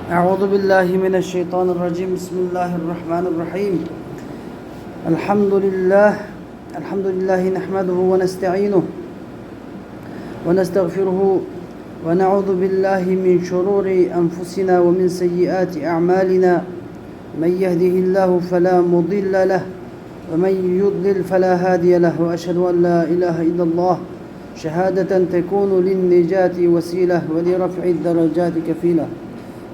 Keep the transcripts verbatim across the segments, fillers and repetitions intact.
أعوذ بالله من الشيطان الرجيم. بسم الله الرحمن الرحيم. الحمد لله. الحمد لله نحمده ونستعينه ونستغفره ونعوذ بالله من شرور أنفسنا ومن سيئات أعمالنا. من يهده الله فلا مضل له ومن يضلل فلا هادي له. وأشهد أن لا إله إلا الله شهادة تكون للنجاة وسيلة ولرفع الدرجات كفيلة.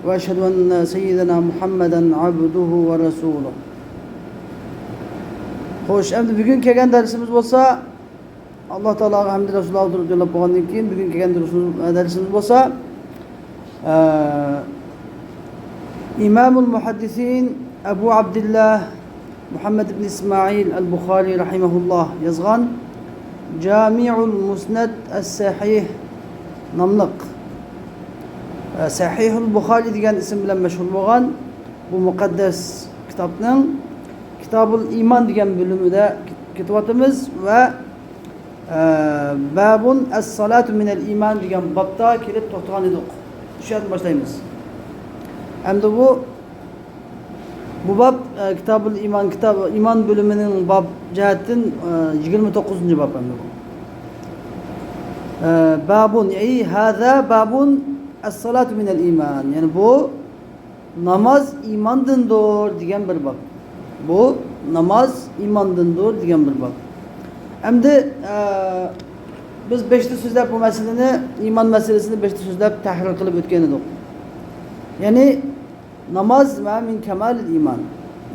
وأشهد أن سيدنا محمدا عبده ورسوله. خوش، ئەمدى بۈگۈن كەلگەن دەرسىمىز بولسا، ئاللا تائالاغا ھەمدۇ رەسۇلىغا دۇرۇت يوللاپ بولغاندىن كېيىن، بۈگۈن كەلگەن دەرسىمىز، دەرسىمىز بولسا، ئە، ئىمامۇل مۇھەددىسىن ئەبۇ ئابدىللا مۇھەممەد ئىبن ئىسمائىل ئەل بۇخارى رەھىمەھۇللا يازغان جامىئۇل مۇسنەد ئەس سەھىھ ناملىق، ئە، سەھىھۇل بۇخارى دېگەن ئىسىم بىلەن مەشھۇر بولغان بۇ مۇقەددەس كىتابنىڭ كىتابۇل ئىمان دېگەن بۆلۈمىدە كېتىۋاتىمىز ۋە، ئە، بابۇن ئەس سالاتۇ مىنەل ئىمان دېگەن بابتا كېلىپ توختىغان ئىدۇق. شۇ يەردىن باشلايمىز. ئەمدى بۇ بۇ باب، ئە، كىتابۇل ئىمان، كىتاب، ئىمان بۆلۈمىنىڭ باب جەھەتتىن، ئە، يىگىرمە توققۇزىنچى باب ئەمدى بۇ. ئە، بابۇن، ئەي ھازا بابۇن ئەس-سالاتۇ مىنەل ئىمان. يەنى بۇ ناماز ئىماندىندۇر دېگەن بىر باب. بۇ ناماز ئىماندىندۇر دېگەن بىر باب. ئەمدى، ئە، بىز بېشىدا سۆزلەپ بۇ مەسىلىنى، ئىمان مەسىلىسىنى بېشىدا سۆزلەپ تەھرىر قىلىپ ئۆتكەن ئىدۇق. يەنى ناماز ۋە مىن كامالىل ئىمان.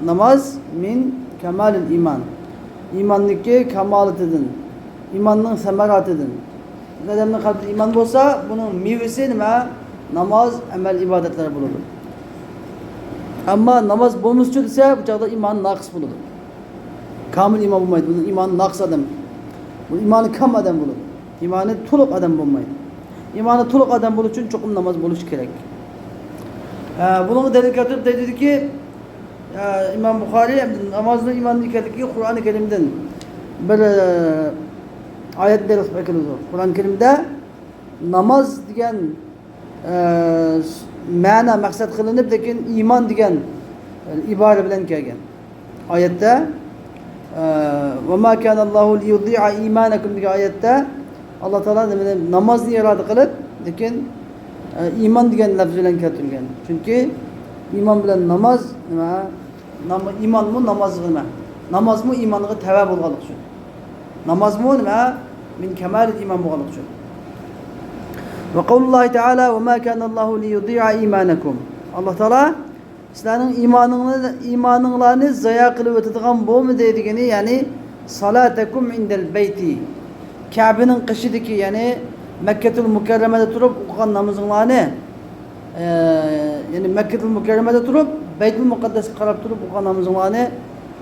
ناماز مىن كامالىل ئىمان. ئىماننىڭكى كامالىتىدىن، ئىماننىڭ سەمەراتىدىن. بىر ئادەمنىڭ قەلبىدە ئىمان بولسا، بۇنىڭ مېۋىسى نېمە؟ ناماز، ئەمەل، ئىبادەتلەر بولىدۇ. ئەمما ناماز بولمىسىچۇ دېسە، بۇ چاغدا ئىمان ناقىس بولىدۇ. كامىل ئىمان بولمايدۇ. بۇنىڭ ئىمانى ناقىس ئادەم. بۇ ئىمانى كام ئادەم بولىدۇ. ئىمانى تولۇق ئادەم بولمايدۇ. ئىمانى تولۇق ئادەم بولۇش ئۈچۈن چوقۇم ناماز بولۇشى كېرەك. ئە، بۇنىڭغا دەلىل كەلتۈرۈپ دەيدۇكى، ئە، ئىمام بۇخارىي نامازنىڭ ئىماندا ئىكەنلىكىگە قۇرئانى كەرىمدىن بىر، ئە، ئايەت دەلىل قىلىپ ئەكېلىدۇ. قۇرئانى كەرىمدە ناماز دېگەن، ئە، مەنە مەقسەت قىلىنىپ، لېكىن ئىمان دېگەن، ئە، ئىبارە بىلەن كەلگەن. ئايەتتە، ئە، «ۋە ما كانەللاھۇ لىيۇزىئە ئىمانەكۇم» دېگەن ئايەتتە ئاللا تائالا نېمىنى، نامازنى ئىرادە قىلىپ، لېكىن، ئە، ئىمان دېگەن لەپز بىلەن كەلتۈرگەن. چۈنكى ئىمان بىلەن ناماز نېمە؟ نام-، ئىمانمۇ ناماز نېمە؟ نامازمۇ ئىمانغا تەۋە بولغانلىقى ئۈچۈن. نامازمۇ نېمە؟ مىن كامالىل ئىمان بولغانلىقى ئۈچۈن. ۋە قەۋلۇللاھى تائالا، «ۋە ما كانەللاھۇ لىيۇزىئە ئىمانەكۇم». ئاللا تائالا سىلەرنىڭ ئىمانىڭلارنى، ئىمانىڭلارنى زايا قىلىۋېتىدىغان بولمىدى دېگىنى، يەنى، «سالاتەكۇم ئىندەل بەيتى». كەبىنىڭ قېشىدىكى، يەنى مەككەتۇل مۇكەررەمەدە تۇرۇپ ئوقۇغان نامىزىڭلارنى، ئە، يەنى مەككەتۇل مۇكەررەمەدە تۇرۇپ، بەيتۇل مۇقەددەسكە قاراپ تۇرۇپ ئوقۇغان نامىزىڭلارنى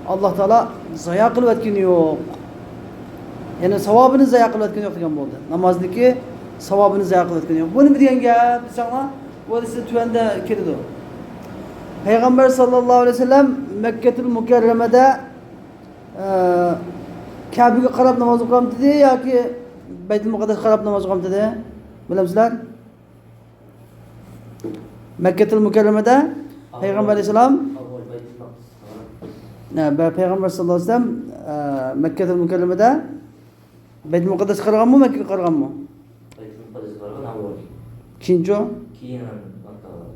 ئاللا تائالا زايا قىلىۋەتكىنى يوق. يەنى ساۋابىنى زايا قىلىۋەتكىنى يوق دېگەن بولدى. نامازنىڭكى ساۋابىنى زايا قىلىۋەتكىنى يوق. بۇ نېمە دېگەن گەپ دېسەڭلار، بۇ ھەدىستە تۆۋەندە كېلىدۇ. پەيغەمبەر ساللاللاھۇ ئەلەيھى ۋەسەللەم مەككەتۇل مۇكەررەمەدە، ئە، كەبىگە قاراپ ناماز ئوقۇرامتىدى ياكى بەيتۇل مۇقەددەسكە قاراپ ناماز ئوقۇرامتىدى؟ بىلەمسىلەر؟ مەككەتۇل مۇكەررەمەدە پەيغەمبەر ئەلەيھىسسالام، ئە، بە-، پەيغەمبەر ساللاللاھۇ ئەلەيھى ۋەسەللەم، ئە، مەككەتۇل مۇكەررەمەدە بەيتۇل مۇقەددەسكە قارىغانمۇ، مەككىگە قارىغانمۇ؟ بەيتۇل مۇقەددەسكە قارىغان ئاۋۋال. كېيىنچۇ؟ كېيىن مەككىگە قارىغان.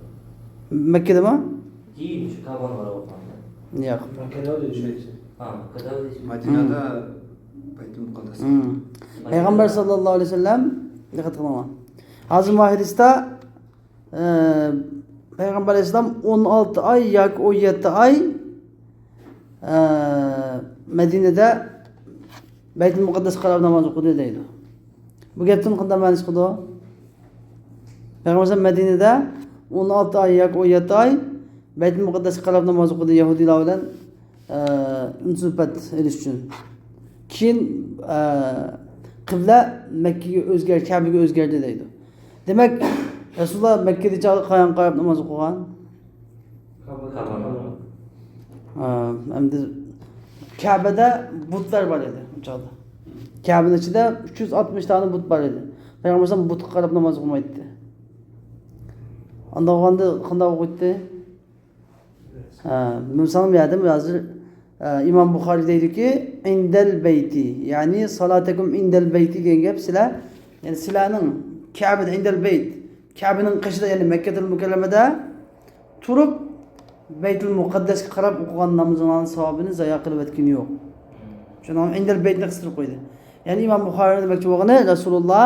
مەككىدىمۇ؟ كېيىن شۇ كەبىگە قاراپ ئوقۇغان. ياق. مەككىدە دېدى شۇ. ھا، مەككىدە دېدى. مەدىنەدە بەيتۇل مۇقەددەس. ھىم. پەيغەمبەر ساللاللاھۇ ئەلەيھى ۋەسەللەم، دىققەت قىلىڭلار. ھازىر مۇ ھەدىستە، ئە، پەيغەمبەر ئەلەيھىسسالام ئون ئالتە ئاي ياكى ئون يەتتە ئاي، ئە، مەدىنىدە بەيتۇل مۇقەددەسكە قاراپ ناماز ئوقۇدى دەيدۇ. بۇ گەپتىن قانداق مەنە چىقىدۇ؟ پەيغەمبەر ئەلەيھىسسالام مەدىنىدە ئون ئالتە ئاي ياكى ئون يەتتە ئاي بەيتۇل مۇقەددەسكە قاراپ ناماز ئوقۇدى يەھۇدىيلار بىلەن، ئە، ئىنسۇلپەت ئېلىش ئۈچۈن. كېيىن، ئە، قىبلە مەككىگە ئۆزگەر-، كەبىگە ئۆزگەردى دەيدۇ. دېمەك، رەسۇلۇللا مەككىدە چاغدا قايان قاراپ ناماز ئوقۇغان؟ كەبىگە. ئە، ئەمدى كەبىدە بۇتلار بار ئىدى ئۇ چاغدا. كەبىنىڭ ئىچىدە ئۈچ يۈز ئاتمىش دانە بۇت بار ئىدى. پەيغەمبەر ئەلەيھىسسالام بۇتقا قاراپ ناماز ئوقۇمايتتى. ئانداق بولغاندا قانداق ئوقۇيتتى؟ ھە، مەسىلەن، بۇ يەردە ھازىر، ئە، ئىمام بۇخارىي دەيدۇكى، «ئىندەل بەيتى»، يەنى «سالاتەكۇم ئىندەل بەيتى» دېگەن گەپ سىلەر، يەنى سىلەرنىڭ كەبىدە، «ئىندەل بەيت»، كەبىنىڭ قېشىدا، يەنى مەككەتۇل مۇكەررەمەدە تۇرۇپ، بەيتۇل مۇقەددەسكە قاراپ ئوقۇغان نامىزىڭلارنىڭ ساۋابىنى زايا قىلىۋەتكىنى يوق. شۇنىڭ ئىندەل بەيتنى قىستۇرۇپ قويدى. يەنى ئىمام بۇخارىي دېمەكچى بولغىنى، رەسۇلۇللا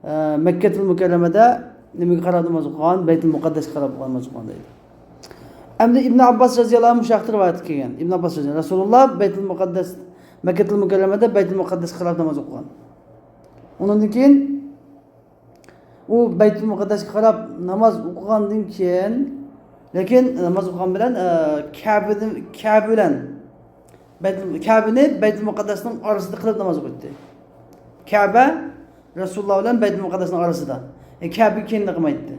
ئە، مەككەتۇل مۇكەررەمەدە نېمىگە قاراپ ناماز ئوقۇغان؟ بەيتۇل مۇقەددەسكە قاراپ ناماز ئوقۇغان دەيدۇ. ئەمدى ئىبن ئابباس رەزىياللاھۇ ئەنھۇ مۇشۇ ھەقتە رىۋايەت قىلگەن. ئىبن ئابباس رەزىياللاھۇ، رەسۇلۇللا بەيتۇل مۇقەددەس، مەككەتۇل مۇكەررەمەدە بەيتۇل مۇقەددەسكە قاراپ ناماز ئوقۇغان. ئۇنىڭدىن كېيىن ئۇ بەيتۇل مۇقەددەسكە قاراپ ناماز ئوقۇغاندىن كېيىن، لېكىن ناماز ئوقۇغان بىلەن، ئە، كەبىدىن، كەبە بىلەن بەيتۇل، كەبىنى بەيتۇل مۇقەددەسنىڭ ئارىسىدا قىلىپ ناماز ئوقۇيتتى. كەبە رەسۇلۇللا بىلەن بەيتۇل مۇقەددەسنىڭ ئارىسىدا. ئە، كەبىگە كەينىدە قىلمايتتى.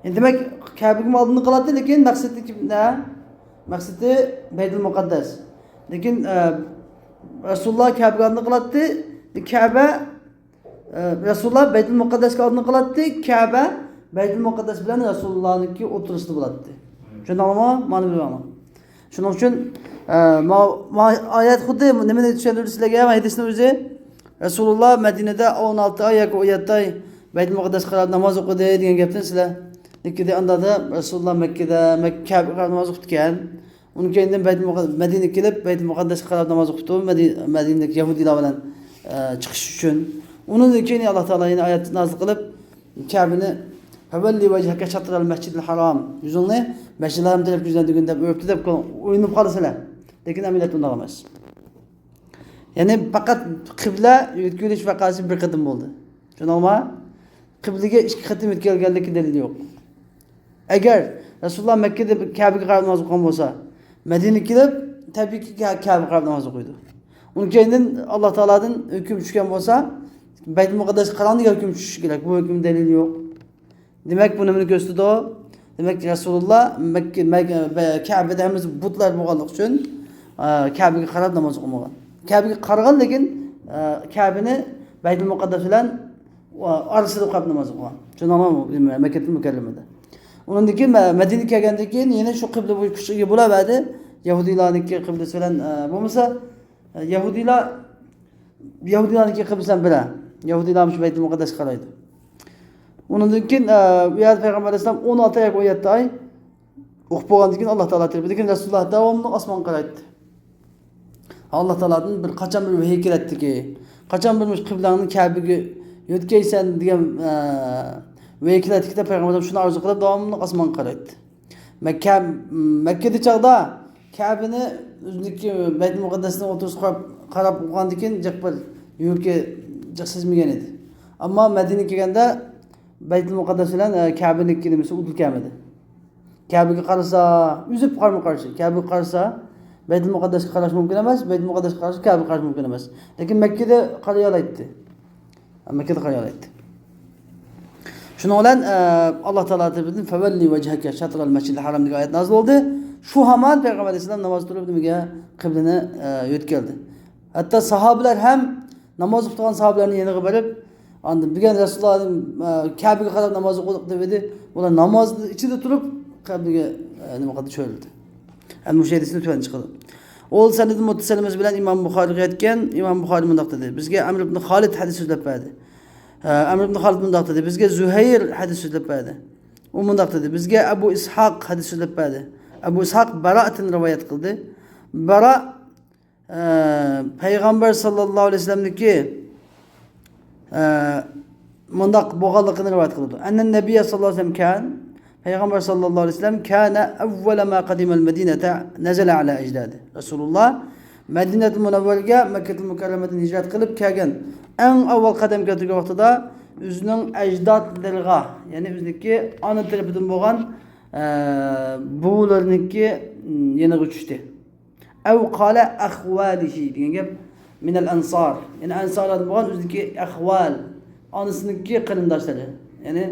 ئە، دېمەك، كەبىگە ئالدىنى قىلاتتى، لېكىن مەقسىتى كىم-، نە؟ مەقسىتى بەيتۇل مۇقەددەس. لېكىن، ئە، رەسۇلۇللا كەبىگە ئالدىنى قىلاتتى. كەبە ئە، رەسۇلۇللا بەيتۇل مۇقەددەسكە ئالدىنى قىلاتتى، كەبە بەيتۇل مۇقەددەس بىلەن رەسۇلۇللانىڭكى ئوتتۇرىسىدا بولاتتى. چۈشەندىڭلارمۇ؟ مانا بىلىۋالىڭلار. شۇنىڭ ئۈچۈن، ئە، ما-، ما-، ئايەت خۇددى نېمىنى چۈشەندۈردى سىلەرگە؟ ھەدىسنىڭ ئۆزى. رەسۇلۇللا مەدىنىدە ئون ئالتە ئاي ياكى ئون يەتتە ئاي بەيتۇل مۇقەددەسكە قاراپ ناماز ئوقۇدى دېگەن گەپتىن سىلەر. لېكىن ئاندا رەسۇلۇللا مەككىدە، مەك-، كەبىگە قاراپ ناماز ئوقۇپتىكەن. ئۇنىڭ كەينىدىن بەيتۇل مۇقەد-، مەدىنىگە كېلىپ، بەيتۇل مۇقەددەسكە قاراپ ناماز ئوقۇپتۇ. مەدى-، مەدىنىدىكى يەھۇدىيلار بىلەن، ئە، چىقىش ئۈچۈن. ئۇنىڭدىن كېيىن ئاللا تائالا يەنە ئايەت نازىل قىلىپ، كەبىنى، «فوللى ۋەجھەكە شەترەل مەسجىدىل ھارام»، يۈزۈڭنى مەسجىدىل ھارام تەرەپكە يۈزلەندۈرگىن دەپ بۇيرۇپتۇ دەپ ئويلىنىپ قالىسىلەر. لېكىن ئەمەلىيەتتە ئۇنداق ئەمەس. يەنى پەقەت قىبلە يۆتكىلىش ۋەقەسى بىر قېتىم بولدى. چۈشەندىڭلارمۇ؟ قىبلىگە ئىككى قېتىم يۆتكەلگەنلىكى دەلىل يوق. ئەگەر رەسۇلۇللا مەككىدە كەبىگە قاراپ ناماز ئوقۇغان بولسا، مەدىنىگە كېلىپ، تەبىئىيكى، كە-، كەبىگە قاراپ ناماز ئوقۇيدۇ. ئۇنىڭ كەينىدىن ئاللا تائالادىن ھۆكۈم چۈشكەن بولسا، بەيتۇل مۇقەددەسكە قاراڭ دېگەن ھۆكۈم چۈشۈشى كېرەك. بۇ ھۆكۈم دەلىل يوق. دېمەك، بۇ نېمىنى كۆرسىتىدۇ؟ دېمەك، رەسۇلۇللا مەككە، مەك-، بە-، كەبىدە ھەممىسى بۇتلار بولغانلىقى ئۈچۈن، ئە، كەبىگە قاراپ ناماز ئوقۇمىغان. كەبىگە قارىغان، لېكىن، ئە، كەبىنى بەيتۇل مۇقەددەس بىلەن ئارىسىدا قويۇپ ناماز ئوقۇغان. شۇنداقمۇ؟ مەككەتۇل مۇكەررەمىدە. ئۇنىڭدىن كېيىن مە-، مەدىنىگە كەلگەندىن كېيىن يەنە شۇ قىبلە بويىچە ئىگە بولاۋەردى. يەھۇدىيلارنىڭكى قىبلىسى بىلەن، ئە، بولمىسا، ئە، يەھۇدىيلار، يەھۇدىيلارنىڭكى قىبلىسى بىلەن بىر. يەھۇدىيلار مۇشۇ بەيتۇل مۇقەددەسكە قارايدۇ. ئۇنىڭدىن كېيىن، ئە، بۇ يەردە پەيغەمبەر ئەلەيھىسسالام ئون ئالتە ئاي ياكى ئون يەتتە ئاي ئوقۇپ بولغاندىن كېيىن، ئاللا تائالا تەرىپىدىن كېيىن رەسۇلۇللا داۋاملىق ئاسمانغا قارايتتى. ئاللا تائالادىن بىر، قاچان بىر ۋەھىي كېلەتتىكى، قاچان بىر مۇشۇ قىبلەڭنى كەبىگە يۆتكەيسەن دېگەن، ئە، ۋەھىي كېلەتتىكى دەپ پەيغەمبەر شۇنى ئارزۇ قىلىپ داۋاملىق ئاسمانغا قارايتتى. مەككە، مەككىدە چاغدا كەبىنى ئۆزىنىڭكى بەيتۇل مۇقەددەسنىڭ ئوتتۇرىسىغا قاراپ، قاراپ بولغاندىن كېيىن جىق بىر يۈرىكى جىق سەزمىگەن ئىدى. ئەمما مەدىنىگە كەلگەندە بەيتۇل مۇقەددەس بىلەن، ئە، كەبىنىڭكى نېمىسى ئۇدۇل كەلمىدى. كەبىگە قارىسا، ئۈزۈپ قارىمۇ قارشى. كەبىگە قارىسا، بەيتۇل مۇقەددەسكە قاراش مۇمكىن ئەمەس، بەيتۇل مۇقەددەسكە قارىسا، كەبىگە قاراش مۇمكىن ئەمەس. لېكىن مەككىدە قارايالايتتى. مەككىدە قارايالايتتى. شۇنىڭ بىلەن، ئە، ئاللا تائالا تەرىپىدىن «فوللى ۋەجھەكە شەترەل مەسجىدىل ھارام» دېگەن ئايەت نازىل بولدى. شۇ ھامان پەيغەمبەر ئەلەيھىسسالام ناماز تۇرۇپ نېمىگە؟ قىبلىنى، ئە، يۆتكەلدى. ھەتتا ساھابىلەر ھەم ناماز ئوقۇپ تۇرغان ساھابىلەرنىڭ يېنىغا بېرىپ، ئاندىن بۈگۈن رەسۇلۇللا، ئە، كەبىگە قاراپ ناماز ئوقۇدۇق دەپ ئېيتىپ، ئۇلار نامازنىڭ ئىچىدە تۇرۇپ قەبرىگە، ئە، نېمە قىلدى، چۆرۈلدى. ئەمدى مۇشۇ ھەدىستىن تۆۋەن چىقىدۇ. ئۇ سەنەد مۇتتەسىل بىلەن ئىمام بۇخارىيغا يەتكەن، ئىمام بۇخارىي مۇنداق دېدى: «بىزگە ئەمر ئىبن خالىد ھەدىس سۆزلەپ بەردى.» ئە، ئەمر ئىبن خالىد مۇنداق دېدى: «بىزگە زۇھەير ھەدىس سۆزلەپ بەردى.» ئۇ مۇنداق دېدى: «بىزگە ئەبۇ ئىسھاق ھەدىس سۆزلەپ بەردى.» ئەبۇ ئىسھاق باراءدىن رىۋايەت قىلدى. باراء ئە، پەيغەمبەر ساللاللاھۇ ئەلەيھى ۋەسەللەمنىڭكى، ئە، مۇنداق بولغانلىقىنى رىۋايەت قىلىدۇ. «ئەننەن نەبىييە ساللاللاھۇ ئەلەيھى ۋەسەللەم كان»، پەيغەمبەر ساللاللاھۇ ئەلەيھى ۋەسەللەم «كانە ئەۋۋەلە ما قەدىمەل مەدىنەتە نەزەلە ئەلا ئەجدادى». رەسۇلۇللا مەدىنەتۇل مۇنەۋۋەرىگە مەككەتۇل مۇكەررەمەدىن ھىجرەت قىلىپ كەلگەن، ئەڭ ئاۋۋال قەدەم كەلتۈرگەن ۋاقتىدا ئۆزىنىڭ ئەجدادلىرىغا، يەنى ئۆزىنىڭكى ئانا تەرىپىدىن بولغان، ئە، بوۋىلىرىنىڭكى يېنىغا چۈشتى. «ئەۋ قالە ئەخۋالىھى» دېگەن گەپ، «مىنەل ئەنسار»، يەنى ئەنسارلاردىن بولغان ئۆزىنىڭكى ئەخۋال، ئانىسىنىڭكى قېرىنداشلىرى، يەنى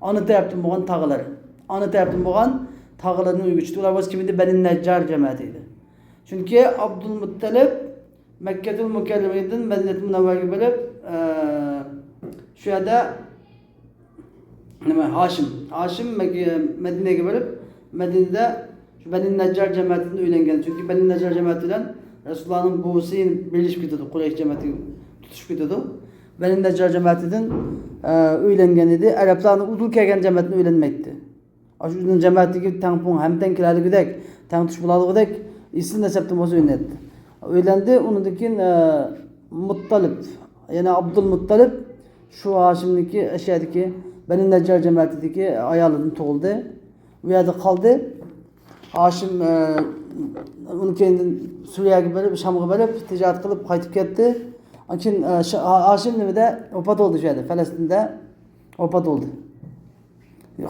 ئانا تەرەپتىن بولغان تاغىلىرى، ئانا تەرەپتىن بولغان تاغىلىرىنىڭ ئۆيىگە چۈشتى. ئۇلار بولسا كىم ئىدى؟ بەنى نەججار جەمەتى ئىدى. چۈنكى ئابدۇلمۇتتەلىپ مەككەتۇل مۇكەررەمەدىن مەدىنەتۇل مۇنەۋۋەرىگە بېرىپ، ئە، شۇ يەردە نېمە، ھاشىم. ھاشىم مەككە، مەدىنىگە بېرىپ، مەدىنىدە شۇ بەنى نەججار جەمەتىدىن ئۆيلەنگەن. چۈنكى بەنى نەججار جەمەتى بىلەن رەسۇلۇللانىڭ بوۋىسى بىرلىشىپ كېتىدۇ، قۇرەيش جەمەتىگە تۇتۇشۇپ كېتىدۇ. بەنى نەججار جەمەتىدىن، ئە، ئۆيلەنگەن ئىدى. ئەرەبلەرنىڭ ئۇدۇل كەلگەن جەمەتىدىن ئۆيلەنمەيتتى. ئاشۇ ئۆزىنىڭ جەمەتىگە تەڭپۇڭ، ھەمتەڭ كېلەلىگۈدەك، تەڭتۇش بولالىغۇدەك ئېسىل نەسەبتىن بولسا ئۆيلەنەتتى. ئۆيلەندى، ئۇنىڭدىن كېيىن، ئە، مۇتتالىپ، يەنى ئابدۇل مۇتتالىپ شۇ ھاشىمنىڭكى ئەشيادىكى بەنى نەججار جەمەتىدىكى ئايالىدىن تۇغۇلدى. ئۇ يەردە قالدى. ھاشىم، ئە، ئۇنىڭ كەينىدىن سۈرىيەگە بېرىپ، شامغا بېرىپ، تىجارەت قىلىپ قايتىپ كەتتى. ئاندىن كېيىن، ئە، شا-، ھاشىم نېمىدە ۋاپات بولدى شۇ يەردە، پەلەستىندە ۋاپات بولدى.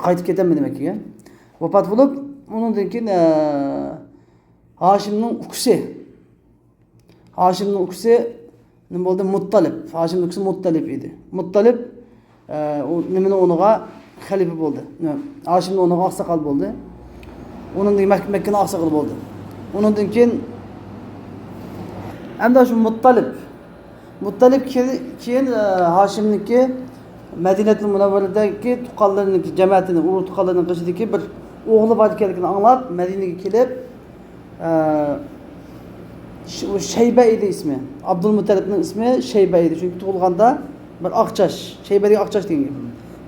قايتىپ كېتەلمىدى مەككىگە. ۋاپات بولۇپ، ئۇنىڭدىن كېيىن، ئە، ھاشىمنىڭ ئۇكىسى، ھاشىمنىڭ ئۇكىسى نېمە بولدى؟ مۇتتالىپ. ھاشىمنىڭ ئۇكىسى مۇتتالىپ ئىدى. مۇتتالىپ، ئە، ئۇ نېمىنىڭ ئورنىغا خەلىپە بولدى. ھاشىمنىڭ ئورنىغا ئاقساقال بولدى. ئۇنىڭدىن مەك-، مەككىنىڭ ئاقساقىلى بولدى. ئۇنىڭدىن كېيىن ئەمدى شۇ مۇتتالىپ، مۇتتەلىپ كېيىن، كېيىن، ئە، ھاشىمنىڭكى مەدىنەتۇل مۇنەۋۋەرىدىكى تۇغقانلىرىنىڭكى جەمەتىنى، ئۇرۇق تۇغقانلىرىنىڭ قېشىدىكى بىر ئوغلى بار ئىكەنلىكىنى ئاڭلاپ، مەدىنىگە كېلىپ، ئە، ش-، ئۇ شەيبە ئىدى ئىسمى. ئابدۇلمۇتتەلىپنىڭ ئىسمى شەيبە ئىدى. چۈنكى تۇغۇلغاندا بىر ئاق چاچ، شەيبە دېگەن ئاق چاچ دېگەن گەپ.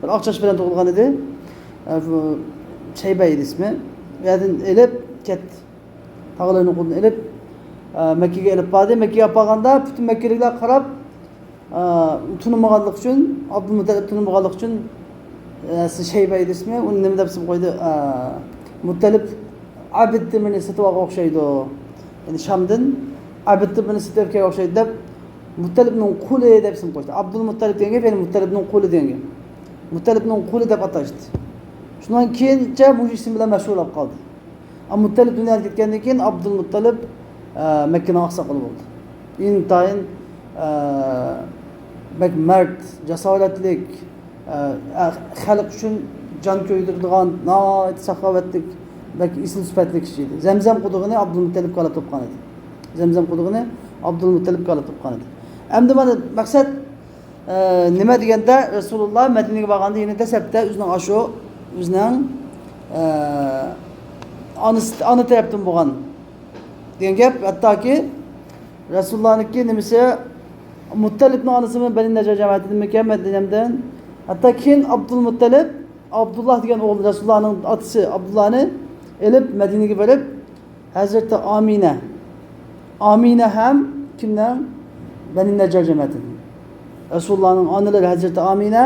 بىر ئاق چاچ بىلەن تۇغۇلغان ئىدى. ئە، بۇ شەيبە ئىدى ئىسمى. ئۇ يەردىن ئېلىپ كەتتى. تاغىلىرىنى قولىدىن ئېلىپ، ئە، مەككىگە ئېلىپ باردى. مەككىگە ئېلىپ بارغاندا پۈتۈن مەككىلىكلەر قاراپ، ئە، تونۇمىغانلىقى ئۈچۈن، ئابدۇلمۇتتەلىپ تونۇمىغانلىقى ئۈچۈن، ئە، سىز شەيبە ئىدى ئىسمى، ئۇنى نېمە دەپ ئىسىم قويدى؟ ئە، مۇتتەلىپ ئابد بىرنى سېتىۋالغان ئوخشايدۇ. يەنى شامدىن ئابد بىرنى سېتىپ كەلگەن ئوخشايدۇ دەپ، مۇتتەلىپنىڭ قۇلى دەپ ئىسىم قويدى. ئابدۇلمۇتتەلىپ دېگەن گەپ، يەنى مۇتتەلىپنىڭ قۇلى دېگەن گەپ. مۇتتەلىپنىڭ قۇلى دەپ ئاتاشتى. شۇنىڭ كېيىنچە بۇ ئىسىم بىلەن مەشھۇرلاپ قالدى. ئەمما مۇتتەلىپ دۇنيادىن كەتكەندىن كېيىن ئابدۇلمۇتتەلىپ، ئە، مەككىنىڭ ئاقساقىلى بولدى. ئىنتايىن، ئە، بەك مەرد، جاسارەتلىك، ئە، ئە، خەلق ئۈچۈن جان كۆيدۈرىدىغان ناھايىتى ساخاۋەتلىك، بەك ئېسىل سۈپەتلىك كىشى ئىدى. زەمزەم قۇدۇقىنى ئابدۇلمۇتتەلىپ كالا تۇغقان ئىدى. زەمزەم قۇدۇقىنى ئابدۇلمۇتتەلىپ كالا تۇغقان ئىدى. ئەمدى مانا مەقسەت، ئە، نېمە دېگەندە، رەسۇلۇللا مەدىنىگە بارغاندا يەنە دەسلەپتە ئۆزىنىڭ ئاشۇ، ئۆزىنىڭ، ئە، ئانىسى، ئانا تەرەپتىن بولغان دېگەن گەپ. ھەتتاكى رەسۇلۇللانىڭكى نېمىسى، مۇتتەلىپنىڭ ئانىسىمۇ بەنى نەججار جەمەتىدىنمىكەن، مەدىنەمدىن. ھەتتا كېيىن ئابدۇلمۇتتەلىپ، ئابدۇللا دېگەن ئوغلى، رەسۇلۇللانىڭ ئاتىسى ئابدۇللانى ئېلىپ مەدىنىگە بېرىپ، ھەزرىتى ئامىنە، ئامىنە ھەم كىمنىڭ؟ بەنى نەججار جەمەتىدىن. رەسۇلۇللانىڭ ئانىلىرى ھەزرىتى ئامىنە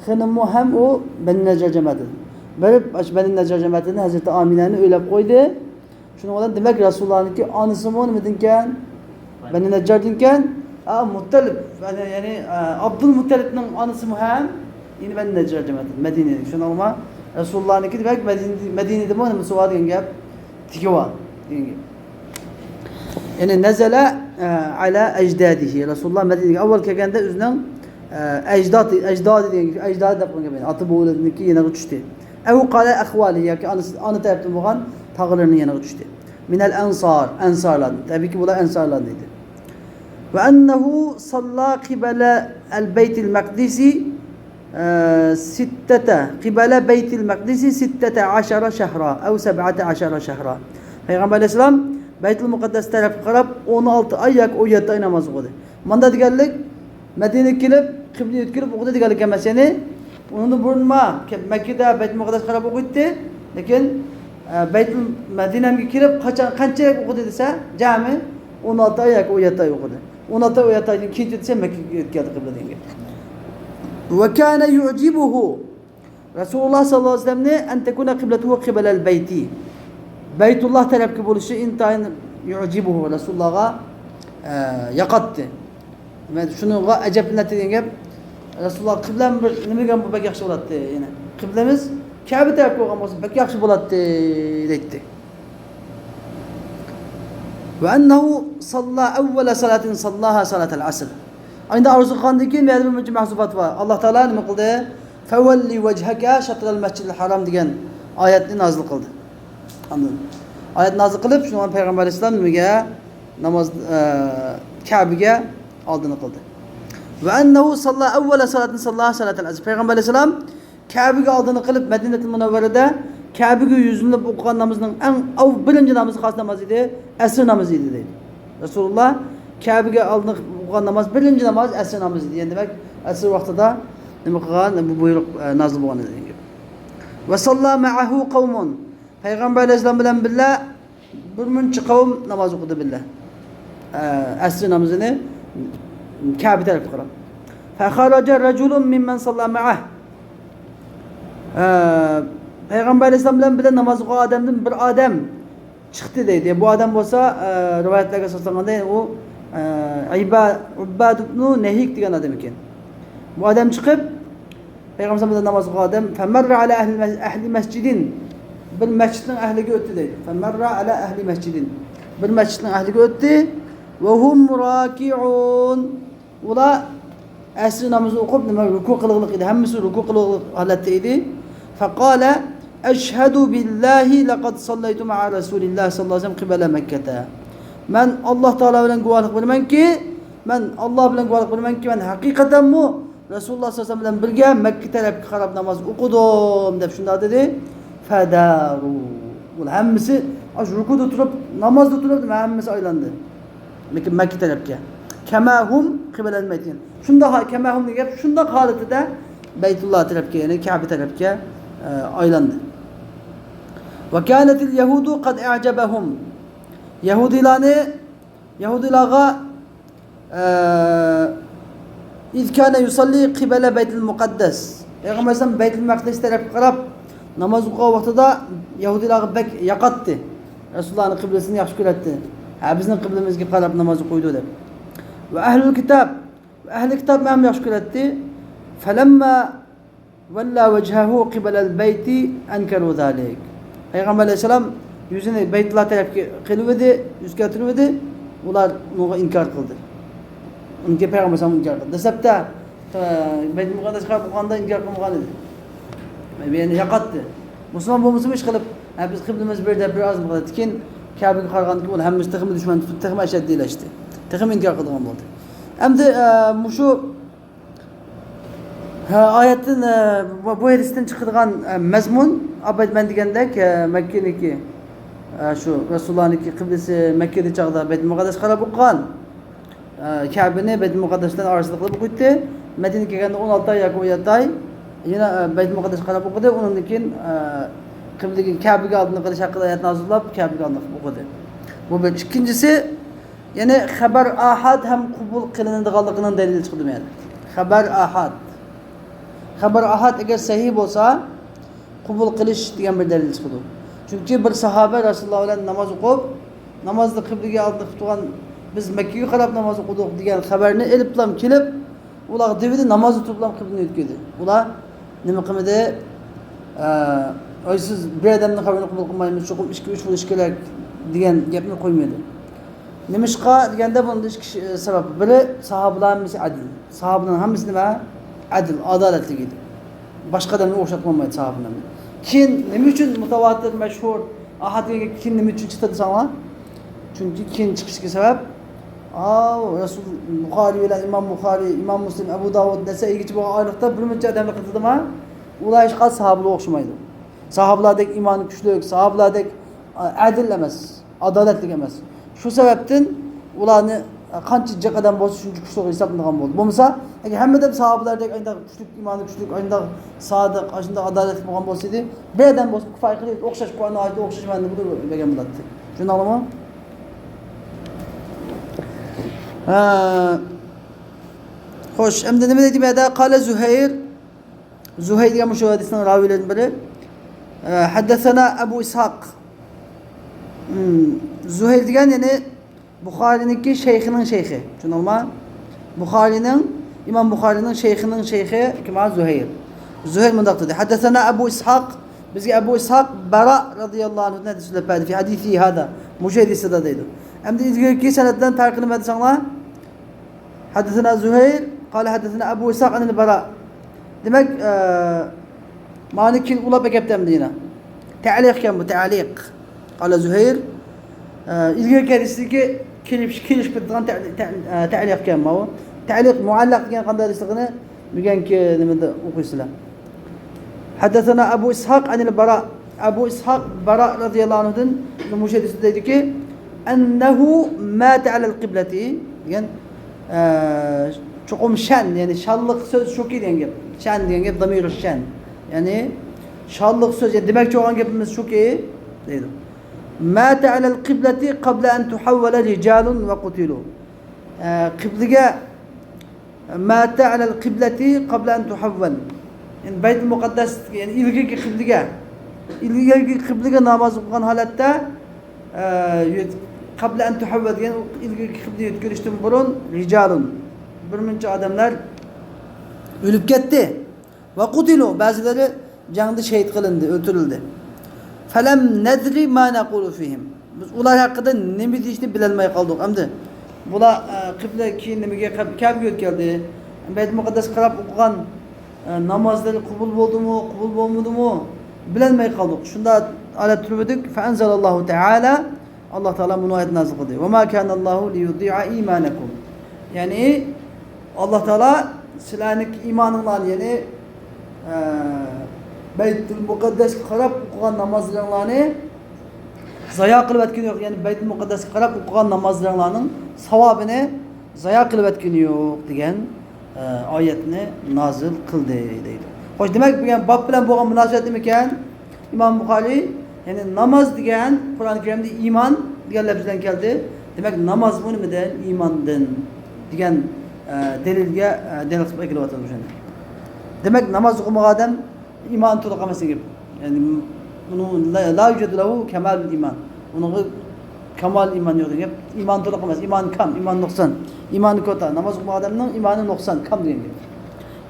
خېنىممۇ ھەم ئۇ بەنى نەججار جەمەتىدىن. بېرىپ، ئاشۇ بەنى نەججار جەمەتىدىن ھەزرىتى ئامىنەنى ئۆيلەپ قويدى. شۇنىڭ بىلەن دېمەك رەسۇلۇللانىڭكى ئانىسىمۇ نېمىدىنكەن؟ بەنى نەججاردىنكەن. ئا، مۇتتەلىپ، يەنى، يەنى، ئا، ئابدۇلمۇتتەلىپنىڭ ئانىسىمۇ ھەم يەنى بەنى نەججار جەمەتى، مەدىنىدىكى. شۇنىڭغىمۇ رەسۇلۇللانىڭكى دېمەك مەدىنە، مەدىنىدىمۇ نېمىسى بار دېگەن گەپ، تىكى بار دېگەن گەپ. يەنى نەزەلە، ئە، ئەلا ئەجدادىھى. رەسۇلۇللا مەدىنىگە ئاۋۋال كەلگەندە ئۆزىنىڭ، ئە، ئەجدادى، ئەجدادى دېگەن گەپ، ئەجدادى دەپ قويغان گەپ. ئاتا بوۋىلىرىنىڭكى يېنىغا چۈشتى. ئەۋ قالە ئەخۋالى ياكى ئانىسى، ئانا تەرەپتىن بولغان تاغىلىرىنىڭ يېنىغا چۈشتى. مىنەل ئەنسار، ئەنسارلاردىن. تەبىئىيكى بۇلار ئەنسارلاردىن ئىدى. ۋە ئەننەھۇ ساللا قىبەلە ئەل بەيتىل مەقدىسى، ئە، سىتتەتە، قىبەلە بەيتىل مەقدىسى سىتتەتە ئەشەرە شەھرا، ئەۋ سەبئەتە ئەشەرە شەھرا. پەيغەمبەر ئەلەيھىسسالام بەيتۇل مۇقەددەس تەرەپكە قاراپ ئون ئالتە ئاي ياكى ئون يەتتە ئاي ناماز ئوقۇدى. ماندا دېگەنلىك، مەدىنىگە كېلىپ، قىبلە يۆتكىلىپ ئوقۇدى دېگەنلىك ئەمەس. يەنى، ئۇنىڭدىن بۇرۇنما كە-، مەككىدە بەيتۇل مۇقەددەسكە قاراپ ئوقۇيتتى. لېكىن، ئە، بەيتۇل مەدىنەمگە كېلىپ، قاچان، قانچە ئوقۇدى دېسە، جەمئىي ئون ئالتە ئاي ياكى ئون يەتتە ئاي ئوقۇدى. ئون ئالتە ئاي، ئون يەتتە ئايدىن كېيىنچە دېسە، مەككىگە يۆتكەلدى قىبلە دېگەن گەپ. ۋە كانە يۇجىبۇھۇ. رەسۇلۇللا ساللاللاھۇ ئەلەيھى ۋەسەللەمنى ئەن تەكۇنە قىبلەتۇھۇ قىبەلەل بەيتى. بەيتۇللا تەرەپكە بولۇشى ئىنتايىن يۇجىبۇھۇ، رەسۇلۇللاغا، ئە، ياقاتتى. مەن شۇنىڭغا ئەجەبلىنەتتى دېگەن گەپ. رەسۇلۇللا قىبلەم بىر نېمە دېگەن بۇ بەك ياخشى بولاتتى. يەنى قىبلىمىز كەبە تەرەپكە بولغان بولسا بەك ياخشى بولاتتى دەيتتى. ۋە ئەننەھۇ ساللا ئەۋۋەلە سالاتىن ساللاھا سالاتەل ئەسر. ئەمدى ئارزۇ قىلغاندىن كېيىن بۇ يەردە بىر مۇنچە مەھزۇبات بار. ئاللا تائالا نېمە قىلدى؟ فەۋەللى ۋەجھەكە شەترەل مەسجىدىل ھارام دېگەن ئايەتنى نازىل قىلدى. ئاندىن ئايەت نازىل قىلىپ، شۇنىڭ بىلەن پەيغەمبەر ئەلەيھىسسالام نېمىگە؟ ناماز، ئە، كەبىگە ئالدىنى قىلدى. ۋە ئەننەھۇ ساللا ئەۋۋەلە سالاتىن ساللاھا سالاتەل ئەسر. پەيغەمبەر ئەلەيھىسسالام كەبىگە ئالدىنى قىلىپ، مەدىنەتۇل مۇنەۋۋەرىدە كەبىگە يۈزلىنىپ ئوقۇغان نامىزىنىڭ ئەڭ ئاۋ-، بىرىنچى نامىزى قايسى ناماز ئىدى؟ ئەسىر نامىزى ئىدى، دەيدۇ. رەسۇلۇللا كەبىگە ئالدىنى قىلىپ ئوقۇغان ناماز، بىرىنچى ناماز ئەسىر نامىزى ئىدى. يەنى دېمەك، ئەسىر ۋاقتىدا نېمە قىلغان؟ بۇ بۇيرۇق، ئە، نازىل بولغان ئىدى، دېگەن گەپ. ۋە ساللا مەئەھۇ قەۋمۇن. پەيغەمبەر ئەلەيھىسسالام بىلەن بىللە بىر مۇنچە قەۋم ناماز ئوقۇدى بىللە. ئە، ئەسىر نامىزىنى كەبە تەرەپكە قاراپ. فەخەرەجە رەجۇلۇن مىممەن ساللا مەئەھ. ئە، پەيغەمبەر ئەلەيھىسسالام بىلەن بىللە ناماز ئوقۇغان ئادەمدىن بىر ئادەم چىقتى دەيدۇ. بۇ ئادەم بولسا، ئە، رىۋايەتلەرگە ئاساسلانغاندا، ئۇ، ئە، ئىبا-، ئۇبباد ئىبنۇ نەھىك دېگەن ئادەم ئىكەن. بۇ ئادەم چىقىپ، پەيغەمبەر بىلەن ناماز ئوقۇغان ئادەم، فەمەررە ئەلە ئەھلى مەس-، ئەھلى مەسجىدىن، بىر مەسچىتنىڭ ئەھلىگە ئۆتتى دەيدۇ. فەمەررە ئەلە ئەھلى مەسجىدىن، بىر مەسچىتنىڭ ئەھلىگە ئۆتتى. ۋەھۇم راكىئۇن. ئۇلار ئەسىر نامىزى ئوقۇپ، نېمە، رۇكۇ قىلغۇلۇق ئىدى. ھەممىسى رۇكۇ قىلغۇلۇق ھالەتتە ئىدى. فەقالە، ئەشھەدۇ بىللاھى لەقەد ساللەيتۇ مەئە رەسۇلىللاھ ساللاللاھۇ ئەلەيھى ۋەسەللەم قىبەلە مەككەتە. مەن ئاللاھ تائالا بىلەن گۇۋاھلىق بېرىمەنكى، مەن ئاللاھ بىلەن گۇۋاھلىق بېرىمەنكى، مەن ھەقىقەتەنمۇ رەسۇلۇللاھ ساللاللاھۇ ئەلەيھى ۋەسەللەم بىلەن بىرگە مەككە تەرەپكە قاراپ ناماز ئوقۇدۇم، دەپ شۇنداق دېدى. فەدارۇ. ئۇلار ھەممىسى ئاشۇ رۇكۇدا تۇرۇپ، نامازدا تۇرۇپ، ھەممىسى ئايلاندى. لېكىن مەككە تەرەپكە. كەمەھۇم قىبەلەل مەيتىن. شۇنداق ھا-، كەمەھۇم دېگەن گەپ، شۇنداق ھالىتىدە بەيتۇللا تەرەپكە، يەنى كەبە تەرەپكە، ئە، ئايلاندى. ۋە كانەتىل يەھۇدۇ قەد ئەجەبەھۇم. يەھۇدىيلارنى، يەھۇدىيلارغا، ئە، ئىز كانە يۇساللى قىبەلە بەيتىل مۇقەددەس. پەيغەمبەر ئەلەيھىسسالام بەيتۇل مەقدىس تەرەپكە قاراپ ناماز ئوقۇغان ۋاقتىدا يەھۇدىيلارغا بەك ياقاتتى. رەسۇلۇللانىڭ قىبلىسىنى ياخشى كۆرەتتى. ھە، بىزنىڭ قىبلىمىزگە قاراپ ناماز ئوقۇيدۇ دەپ. ۋە ئەھلۇل كىتاب، ۋە ئەھلى كىتابمۇ ھەم ياخشى كۆرەتتى. فەلەمما ۋەللا ۋەجھەھۇ قىبەلەل بەيتى ئەنكەرۇ زالىك. پەيغەمبەر ئەلەيھىسسالام يۈزىنى بەيتۇللا تەرەپكە قىلىۋىدى، يۈز كەلتۈرۈۋىدى، ئۇلار ئۇنىڭغا ئىنكار قىلدى. ئۇنىڭكى پەيغەمبەر ئەلەيھىسسالام ئىنكار قىلدى. دەسلەپتە، ئە، بەيتۇل مۇقەددەسكە قاراپ ئوقۇغاندا ئىنكار قىلمىغان ئىدى. يەنى ياقاتتى. مۇسۇلمان بولمىسىمۇ ئىشقىلىپ، ھە، بىز قىبلىمىز بىر دەپ بىر ئاز قىلدى. كېيىن كەبىگە قارىغاندىن كېيىن ئۇلار ھەممىسى تېخىمۇ دۈشمەن تۇتۇپ، تېخىمۇ ئەشەددىيلەشتى. تېخىمۇ ئىنكار قىلىدىغان بولدى. ئەمدى، ئە، مۇشۇ ھە، ئايەتتىن، ئە، بۇ، بۇ ھەدىستىن چىقىدىغان، ئە، مەزمۇن، ئاپايت مەن دېگەندەك، ئە، مەككىنىكى، ئە، شۇ رەسۇلۇللانىڭكى قىبلىسى مەككىدە چاغدا بەيتۇل مۇقەددەسكە قاراپ ئوقۇغان. ئە، كەبىنى بەيتۇل مۇقەددەس بىلەن ئارىسىدا قىلىپ ئوقۇيتتى. مەدىنىگە كەلگەندە ئون ئالتە ئاي ياكى ئون يەتتە ئاي يەنە، ئە، بەيتۇل مۇقەددەسكە قاراپ ئوقۇدى. ئۇنىڭدىن كېيىن، ئە، قىبلىگە، كەبىگە ئالدىنى قىلىش ھەققىدە ئايەت نازىل بولۇپ، كەبىگە ئالدىنى قىلىپ ئوقۇدى. بۇ بىر. ئىككىنچىسى، يەنى خەبەر ئاھاد ھەم قوبۇل قىلىنىدىغانلىقىنىڭ دەلىلى چىقىدۇ بۇ يەردە. خەبەر ئاھاد. خەبەر ئاھاد ئەگەر سەھىھ بولسا، قوبۇل قىلىش دېگەن بىر دەلىل چىقىدۇ. چۈنكى بىر ساھابە رەسۇلۇللا بىلەن ناماز ئوقۇپ، نامازدا قىبلىگە ئالدىنى قىلىپ تۇرغان، بىز مەككىگە قاراپ ناماز ئوقۇدۇق دېگەن خەۋەرنى ئېلىپلام كېلىپ، ئۇلارغا دېۋىدى، نامازدا تۇرۇپلام قىبلىنى ئۆتكۈزدى. ئۇلار نېمە قىلمىدى؟ ئە، ئاي، سىز بىر ئادەمنىڭ خەۋىرىنى قوبۇل قىلمايمىز، چوقۇم ئىككى، ئۈچ بولۇشى كېرەك دېگەن گەپنى قويمىدى. نېمىشقا دېگەندە، بۇنىڭدا ئىككى ش-، سەۋەب. بىرى، ساھابىلار ھەممىسى ئەدىل. ساھابىلار ھەممىسى نېمە؟ ئەدىل، ئادالەتلىك ئىدى. باشقا ئادەمگە ئوخشاتمايدۇ ساھابىلارنى. كېيىن نېمە ئۈچۈن مۇتاۋاتىر، مەشھۇر، ئاھاد دېگەن گەپ كېيىن نېمە ئۈچۈن چىقتى دېسەڭلار؟ چۈنكى كېيىن چىقىشتىكى سەۋەب، ئاۋۇ رەسۇل، بۇخارىي بىلەن ئىمام بۇخارىي، ئىمام مۇسلىم، ئەبۇ داۋۇد، نەسەئىيگىچە بولغان ئايلىقتا بىر مۇنچە ئادەمنى قىلدىما، ئۇلار ھېچقانداق ساھابىلارغا ئوخشىمايدۇ. ساھابىلاردەك ئىمانى كۈچلۈك، ساھابىلاردەك، ئە، ئەدىل ئەمەس، ئادالەتلىك ئەمەس. شۇ سەۋەبتىن ئۇلارنى، ئە، قانچە جىق ئادەم بولسا، شۇنچە كۈچلۈك ھېسابلىنىدىغان بولدى. بولمىسا، ئەگەر ھەممە ئادەم ساھابىلاردەك ئانداق كۈچلۈك، ئىمانى كۈچلۈك، ئانداق سادىق، ئاشۇنداق ئادالەتلىك بولغان بولسا ئىدى، بىر ئادەم بولسا كۇپايە قىلىپ، ئوخشاش، قۇرئان ئايىتى ئوخشاش مەنىدە بولۇپ بەرگەن بولاتتى. چۈشەندىڭلارمۇ؟ ھە. خوش، ئەمدى نېمە دەيدۇ بۇ يەردە؟ قال زۇھەير. زۇھەير دېگەن مۇشۇ ھەدىسنىڭ راۋىلىرىدىن بىرى. ئە، حدثنا أبو إسحاق. ھىم، زۇھەير دېگەن، يەنى بۇخارىنىڭكى شەيخىنىڭ شەيخى. چۈشەندىڭلارمۇ؟ بۇخارىنىڭ، ئىمام بۇخارىنىڭ شەيخىنىڭ شەيخى كىم؟ زۇھەير. زۇھەير مۇنداق دېدى. حدثنا أبو إسحاق. بىزگە ئەبۇ ئىسھاق بەرا رەزىياللاھۇ ئەنھۇدىن ھەدىس سۆزلەپ بەردى. في حديثه هذا. مۇشۇ ھەدىسىدە دەيدۇ. ئەمدى ئىلگىرىكى سەنەدلەرنى تەرىپىنى دېسەڭلار. حدثنا زهير قال حدثنا أبو إسحاق عن البراء. دېمەك، ئە، مانا كېيىن ئۇلاپ ئەكەپتۇ ئەمدى يەنە. تەلىق ئىكەن بۇ، تەلىق. قال زهير، ئە، ئىلگىرىكى ھەدىستىكى كېلىپ، كېلىشىپ كېتىدىغان تە-، تە-، ئە، تەلىق ئىكەن ماۋۇ. تەلىق مۇئەللەق دېگەن قانداق ھەدىسلىكىنى بۈگۈنكى نېمىدە ئوقۇيسىلەر. حدثنا أبو إسحاق عن البراء. ئەبۇ ئىسھاق باراء رەزىياللاھۇ ئەنھۇدىن مۇشۇ ھەدىستە دەيدۇكى، أنه مات على القبلة دېگەن، ئە، چوقۇم شەن، يەنى شانلىق سۆز شۇكى دېگەن گەپ. شەن دېگەن گەپ ضمير الشأن. يەنى شانلىق سۆز، يەنى دېمەكچى بولغان گېپىمىز شۇكى دەيدۇ. مات على القبلة قبل أن تحول رجال وقتلوا. ئە، قىبلىگە مات على القبلة قبل أن تحول. يەنى بەيتۇل مۇقەددەس، يەنى ئىلگىرىكى قىبلىگە، ئىلگىرىكى قىبلىگە ناماز ئوقۇغان ھالەتتە، ئە، قبل أن تحول دېگەن ئىلگىرىكى قىبلىگە يۆتكىلىشتىن بۇرۇن رجال، بىر مۇنچە ئادەملەر ئۆلۈپ كەتتى. وقتلوا، بەزىلىرى جەڭدە شېھىت قىلىندى، ئۆلتۈرۈلدى. فلم ندر ما نقول فيهم. بىز ئۇلار ھەققىدە نېمە دېيىشنى بىلەلمەي قالدۇق. ئەمدى بۇلار، ئە، قىبلە كېيىن نېمىگە قەب-، كەبىگە يۆتكەلدى؟ بەيتۇل مۇقەددەسكە قاراپ ئوقۇغان، ئە، نامازلىرى قوبۇل بولدىمۇ، قوبۇل بولمىدىمۇ؟ بىلەلمەي قالدۇق. شۇنداق ھالەت تۇرۇۋىدۇق. فأنزل الله تعالى، ئاللا تائالا مۇنۇ ئايەتنى نازىل قىلدى. وما كان الله ليضيع إيمانكم. يەنى ئاللا تائالا سىلەرنىڭ ئىمانىڭلارنى، يەنى، ئە، بەيتۇل مۇقەددەسكە قاراپ ئوقۇغان نامازلىرىڭلارنى زايا قىلىۋەتكىنى يوق. يەنى بەيتۇل مۇقەددەسكە قاراپ ئوقۇغان نامازلىرىڭلارنىڭ ساۋابىنى زايا قىلىۋەتكىنى يوق دېگەن، ئە، ئايەتنى نازىل قىلدى دەيدۇ. خوش، دېمەك، بۇ يەنە باب بىلەن بولغان مۇناسىۋەت نېمىكەن؟ ئىمام بۇخارىي، يەنى ناماز دېگەن قۇرئان كەرىمدە ئىمان دېگەن لەپىز بىلەن كەلدى. دېمەك، نامازمۇ نېمىدىن؟ ئىماندىن دېگەن، ئە، دەلىلگە، ئە، دەلىل قىلىپ ئەكېلىۋاتىدۇ شۇنى. دېمەك، ناماز ئوقۇمىغان ئادەم ئىمانى تولۇق ئەمەس دېگەن گەپ. يەنى، ئۇنىڭ لا، لا يوجد له كمال الإيمان. ئۇنىڭغا كامال ئىمان يوق دېگەن گەپ. ئىمان تولۇق ئەمەس، ئىمان كام، ئىمان نۇقسان، ئىمان كوتا. ناماز ئوقۇمىغان ئادەمنىڭ ئىمانى نۇقسان، كام دېگەن گەپ.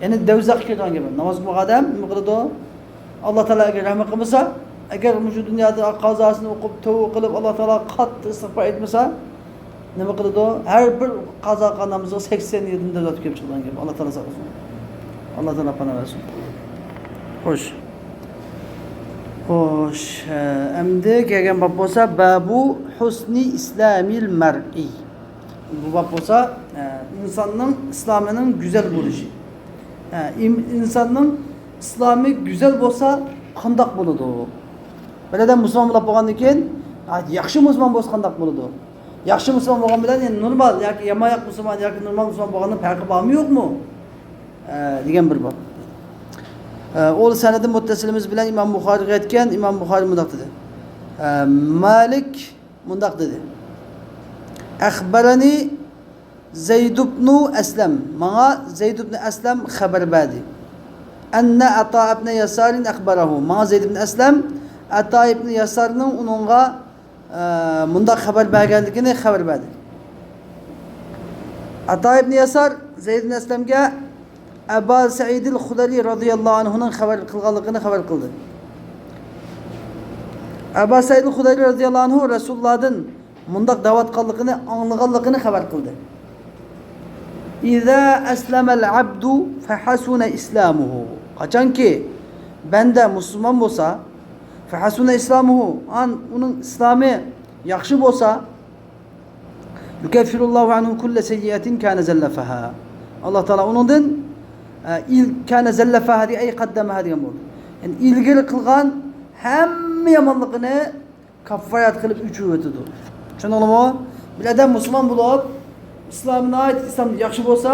يەنى دوزاخقا كىرىدىغان گەپ. ناماز ئوقۇمىغان ئادەم نېمە قىلىدۇ؟ ئاللا تائالا ئەگەر رەھمەت قىلمىسا، ئەگەر مۇشۇ دۇنيادا قازاسىنى ئوقۇپ، تەۋبە قىلىپ، ئاللا تائالاغا قاتتىق ئىستىغپار ئېيتمىسا، نېمە قىلىدۇ؟ ھەر بىر قازا قىلغان نامىزىغا سەكسەن يىلدىن دەرجە كېلىپ چىقىدىغان گەپ. ئاللا تائالا ساقلىسۇن. ئاللا تائالا پانا بەرسۇن. خوش. خوش، ئەمدى كەلگەن باب بولسا، بابۇ ھۇسنى ئىسلامىل مەرئى. بۇ باب بولسا، ئە، ئىنساننىڭ ئىسلامىنىڭ گۈزەل بولۇشى. ئە، ئىم-، ئىنساننىڭ ئىسلامى گۈزەل بولسا قانداق بولىدۇ؟ بىر ئادەم مۇسۇلمان بولۇپ بولغاندىن كېيىن، ئە، ياخشى مۇسۇلمان بولسا قانداق بولىدۇ؟ ياخشى مۇسۇلمان بولغان بىلەن، يەنى نورمال ياكى يامان ياق مۇسۇلمان ياكى نورمال مۇسۇلمان بولغاننىڭ پەرقى بارمۇ يوقمۇ؟ ئە، دېگەن بىر باب. ئە، ئۇ سەنەدى مۇتتەسىلىمىز بىلەن ئىمام بۇخارىغا يەتكەن، ئىمام بۇخارى مۇنداق دېدى. ئە، مالىك مۇنداق دېدى. أخبرني زيد بن أسلم، ماڭا زەيد ئىبن ئەسلەم خەۋەر بەردى. أن عطاء بن يسار أخبره، ماڭا زەيد ئىبن ئەسلەم ئەتا ئىبن ياسارنىڭ ئۇنىڭغا، ئە، مۇنداق خەۋەر بەرگەنلىكىنى خەۋەر بەردى. ئەتا ئىبن ياسار زەيد ئىبن ئەسلەمگە ئەبا سەئىدىل خۇدرى رەزىياللاھۇ ئەنھۇنىڭ خەۋەر قىلغانلىقىنى خەۋەر قىلدى. ئەبا سەئىدىل خۇدرى رەزىياللاھۇ ئەنھۇ رەسۇلۇللاھدىن مۇنداق دەۋاتقانلىقىنى ئاڭلىغانلىقىنى خەۋەر قىلدى. إذا أسلم العبد فحسن إسلامه. قاچانكى بەندە مۇسۇلمان بولسا، فحسن إسلامه، ئان-، ئۇنىڭ ئىسلامى ياخشى بولسا، يكفر الله عنه كل سيئة كان زلفها. ئاللا تائالا ئۇنىڭدىن، ئە، ئىل-، كان زلفها دېگەن، أي قدمها دېگەن بولدى. يەنى ئىلگىرى قىلغان ھەممە يامانلىقىنى كاففارەت قىلىپ ئۆچۈرۈۋېتىدۇ. چۈشەندىڭلارمۇ؟ بىر ئادەم مۇسۇلمان بولۇپ، ئىسلامى ناھايىتى ئىسلام ياخشى بولسا،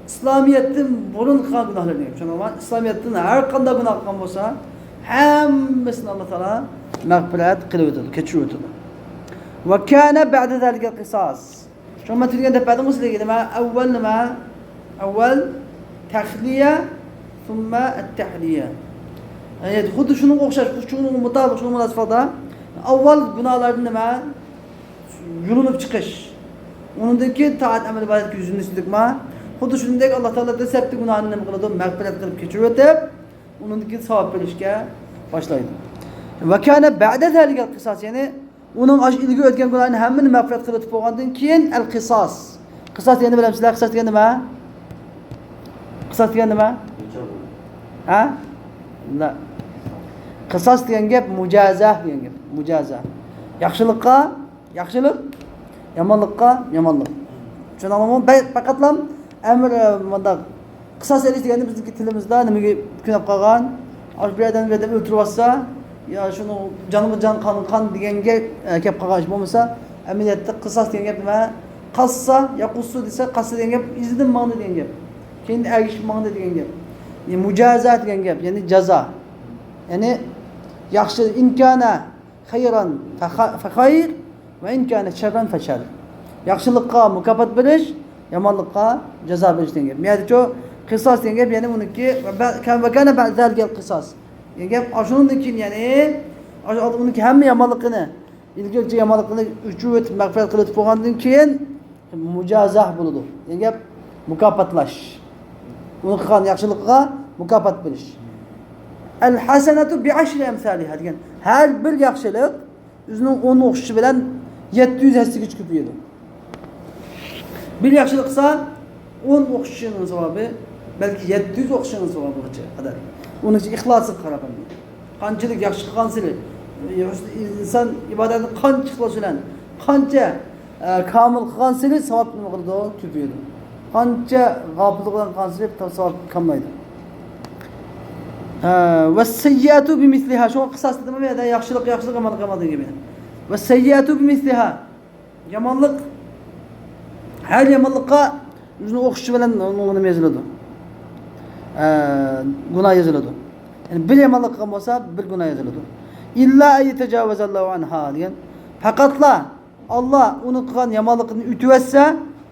ئىسلامىيەتتىن بۇرۇن قىلغان گۇناھلىرىنى، چۈشەندىڭلارمۇ؟ ئىسلامىيەتتىن ھەر قانداق گۇناھ قىلغان بولسا، ھەممىسىنى ئاللا تائالا مەغپىرەت قىلىۋېتىدۇ، كەچۈرۈۋېتىدۇ. وكان بعد ذلك القصاص. شۇڭا مەن تۈنۈگۈن دەپ بەردىمغۇ سىلەرگە نېمە؟ ئەۋۋەل نېمە؟ ئەۋۋەل تەخلىيە، ثم التەھلىيە. يەنى خۇددى شۇنىڭغا ئوخشاش، شۇنىڭغا مۇتابىق، شۇنىڭغا مۇناسىپ ھالدا ئاۋۋال گۇناھلاردىن نېمە؟ يۇلۇنۇپ چىقىش. ئۇنىڭدىن كېيىن تائەت، ئەمەل، ئىبادەتكە يۈزلىنىشلىكما؟ خۇددى شۇنىڭدەك ئاللا تائالا دەسلەپتە گۇناھنى نېمە قىلىدۇ؟ مەغپىرەت قىلىپ كەچۈرۈۋېتىپ، ئۇنىڭدىن كېيىن ساۋاب بېرىشكە باشلايدۇ. وكان بعد ذلك القصاص، يەنى ئۇنىڭ ئاشۇ ئىلگىرى ئۆتكەن گۇناھىنى ھەممىنى مەغپىرەت قىلىۋېتىپ بولغاندىن كېيىن، القصاص. قىساس دېگەننى بىلەمسىلەر؟ قىساس دېگەن نېمە؟ قىساس دېگەن نېمە؟ ھە؟ لا. قىساس دېگەن گەپ مۇجازا دېگەن گەپ. مۇجازا. ياخشىلىققا ياخشىلىق، يامانلىققا يامانلىق. چۈشەندىڭلارمۇ؟ بە-، پەقەتلا ئەمر، ئە، مۇنداق، قىساس ئېلىش دېگەننى بىزنىڭكى تىلىمىزدا نېمىگە كۆنۈپ قالغان؟ ئاشۇ بىر ئادەمنى بىر ئادەم ئۆلتۈرۈۋاتسا، يا شۇنىڭ جانغا جان، قانغا قان دېگەن گەپ، ئە، كەپ قالغان ئىش بولمىسا، ئەمەلىيەتتە قىساس دېگەن گەپ نېمە؟ قاسسا، يەقۇسسۇ دېسە، قاسسا دېگەن گەپ، ئىزدىن ماڭدى دېگەن گەپ. كېيىن ئەگىشىپ ماڭدى دېگەن گەپ. يەنى مۇجازا دېگەن گەپ، يەنى جازا. يەنى ياخشى، ئىن كانە خەيرەن فەخە-، فەخەير ۋە ئىن كانە شەررەن فەشەر. ياخشىلىققا مۇكاپات بېرىش، يامانلىققا جازا بېرىش دېگەن گەپ. بۇ يەردىچۇ قىساس دېگەن گەپ، يەنى ئۇنىڭكى ۋە بە-، كە-، ۋە كانە بەئدە زالىكەل قىساس دېگەن گەپ. ئاشۇنىڭدىن كېيىن، يەنى ئاشۇ ئۇنىڭكى ھەممە يامانلىقىنى، ئىلگىرىچە يامانلىقىنى ئۆچۈرۈۋېتىپ، مەغپىرەت قىلىۋېتىپ بولغاندىن كېيىن مۇجازا بولىدۇ. دېگەن گەپ مۇكاپاتلاش. ئۇنىڭ قىلغان ياخشىلىقىغا مۇكاپات بېرىش. ئەل ھەسەنەتۇ بىئەشرى ئەمسالىھا دېگەن، ھەر بىر ياخشىلىق ئۆزىنىڭ ئون ئوخشىشى بىلەن يەتتە يۈز ھەسسىگىچە كۆپىيىدۇ. بىر ياخشىلىق قىلسا، ئون ئوخشىشىنىڭ ساۋابى، بەلكى يەتتە يۈز ئوخشىشىنىڭ ساۋابىغىچە قەدەر. ئۇنىڭ ئىخلاسىغا قاراپ ئەمدى. قانچىلىك ياخشى قىلغانسېرى، ئىنسان ئىبادەتنى قانچە ئىخلاس بىلەن، قانچە ئە، كامىل قىلغانسېرى ساۋاب نېمە قىلىدۇ؟ كۆپىيىدۇ. قانچە غاپىللىق بىلەن قىلغانسېرى ساۋاب كاملايدۇ. ئە، ۋەسسەييىئەتۇ بىمىسلىھا. شۇڭا قىساس دېدىم، ياخشىلىق، ياخشىلىق، يامانلىق، يامانلىق دېگەن گەپنى. ۋەسسەييىئەتۇ بىمىسلىھا. يامانلىق، ھەر يامانلىققا ئۆزىنىڭ ئوخشىشى بىلەن ئۇنىڭ نېمە يېزىلىدۇ؟ ئە، گۇناھ يېزىلىدۇ. يەنى بىر يامانلىق قىلغان بولسا، بىر گۇناھ يېزىلىدۇ. ئىللا ئەن يەتەجاۋەزەللاھۇ ئەنھا دېگەن. پەقەتلا ئاللا ئۇنىڭ قىلغان يامانلىقىنى ئۆتۈۋەتسە،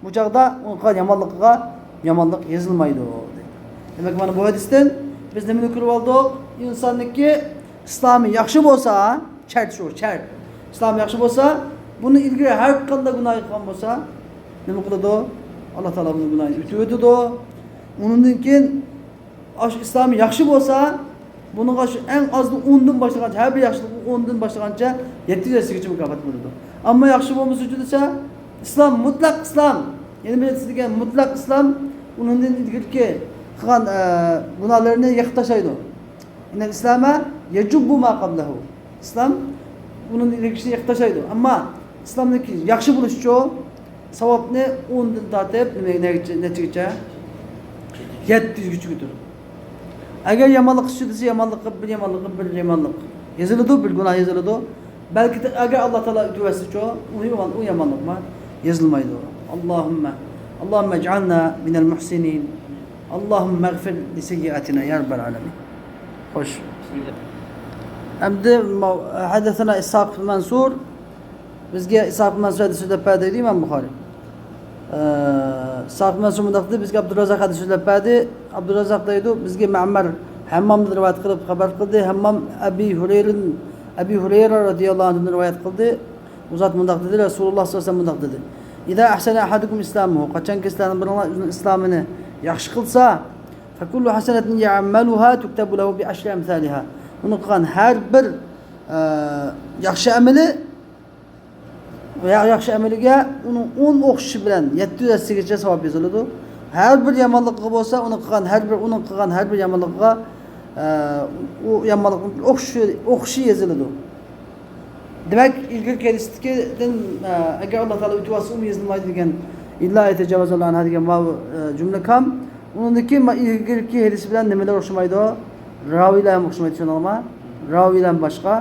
بۇ چاغدا ئۇنىڭ قىلغان يامانلىقىغا يامانلىق يېزىلمايدۇ، دەيدۇ. دېمەك، مانا بۇ ھەدىستىن بىز نېمىنى كۆرۈۋالدۇق؟ ئىنساننىڭكى ئىسلامى ياخشى بولسا، شەرت شۇ، شەرت. ئىسلامى ياخشى بولسا، بۇنى ئىلگىرى ھەر قانداق گۇناھ قىلغان بولسا، نېمە قىلىدۇ؟ ئاللا تائالا بۇنىڭ گۇناھىنى ئۆتۈۋېتىدۇ. ئۇنىڭدىن كېيىن ئاشۇ ئىسلامى ياخشى بولسا، بۇنىڭغا شۇ ئەڭ ئازدا ئوندىن باشلىغانچە، ھەر بىر ياخشىلىققا ئوندىن باشلىغانچە يەتتە يۈز ھەسسىگىچە مۇكاپات بولىدۇ. ئەمما ياخشى بولمىسا، ئۇچۇ دېسە، ئىسلام، مۇتلەق ئىسلام، يەنە بىر دېگەن مۇتلەق ئىسلام ئۇنىڭدىن ئىلگىرىكى قىلغان، ئە، گۇناھلىرىنى يېقىپ تاشلايدۇ. ئىننەل ئىسلامە يەجۇببۇ ما قابلەھۇ. ئىسلام ئۇنىڭدىن ئىلگىرىكىسىنى يېقىپ تاشلايدۇ. ئەمما ئىسلامنىڭكى ياخشى بولۇشىچۇ، ساۋابنى ئوندىن تارتىپ، نېمە، نەچچە-، نەچچىگىچە؟ يەتتە يۈزگىچە كۆتۈرىدۇ. ئەگەر يامانلىق ئىش دېسە، يامانلىققا بىر يامانلىققا بىر يامانلىق يېزىلىدۇ، بىر گۇناھ يېزىلىدۇ. بەلكى ئەگەر ئاللا تائالا ئۆتۈۋەتسىچۇ، ئۇ يامان-، ئۇ يامانلىقمۇ يېزىلمايدۇ. اللهم، اللهم اجعلنا من المحسنين. اللهم اغفر لسيئاتنا يا رب العالمين. خوش. بسم الله. ئەمدى ماۋ-، حدثنا إسحاق بن منصور. بىزگە ئىسھاق بىن مەنسۇر ھەدىس سۆزلەپ بەردى دەيدۇ ئىمام بۇخارى. ئە، ئىسھاق بىن مەنسۇر مۇنداق دېدى، بىزگە ئابدۇرازاق ھەدىس سۆزلەپ بەردى. ئابدۇرازاق دەيدۇ، بىزگە مەمەر ھەممامدىن رىۋايەت قىلىپ خەۋەر قىلدى. ھەممام ئەبى ھۇرەيرىن، ئەبى ھۇرەيرە رەزىياللاھۇ ئەنھۇدىن رىۋايەت قىلدى. ئۇ زات مۇنداق دېدى، رەسۇلۇللاھ سەللەللاھۇ ئەلەيھى ۋەسەللەم مۇنداق دېدى، إذا أحسن أحدكم إسلامه، قاچانكى سىلەرنىڭ بىرىڭلار ئۆزىنىڭ ئىسلامىنى ياخشى قىلسا، فكل حسنة يعملها تكتب له بعشر أمثالها. ئۇنىڭ قىلغان ھەر بىر، ئە، ياخشى ئەمىلى، يا-، ياخشى ئەمىلىگە ئۇنىڭ ئون ئوخشىشى بىلەن يەتتە يۈز ھەسسىگىچە ساۋاب يېزىلىدۇ. ھەر بىر يامانلىقىغا بولسا، ئۇنىڭ قىلغان ھەر بىر، ئۇنىڭ قىلغان ھەر بىر يامانلىقىغا، ئە، ئۇ يامانلىقنىڭ ئوخشىشى، ئوخشىشى يېزىلىدۇ. دېمەك، ئىلگىرىكى ھەدىستىكىدىن، ئە، ئەگەر ئاللا تائالا ئۆتۈۋاتسا، ئۇمۇ يېزىلمايدۇ دېگەن، إلا أن يتجاوز الله عنها دېگەن ماۋۇ، ئە، جۈملە كام. ئۇنىڭدىن كېيىن ما-، ئىلگىرىكى ھەدىس بىلەن نېمىلەر ئوخشىمايدۇ؟ راۋىيلار ھەم ئوخشىمايدۇ، چۈشەندىڭلارمۇ؟ راۋىيلار ھەم باشقا.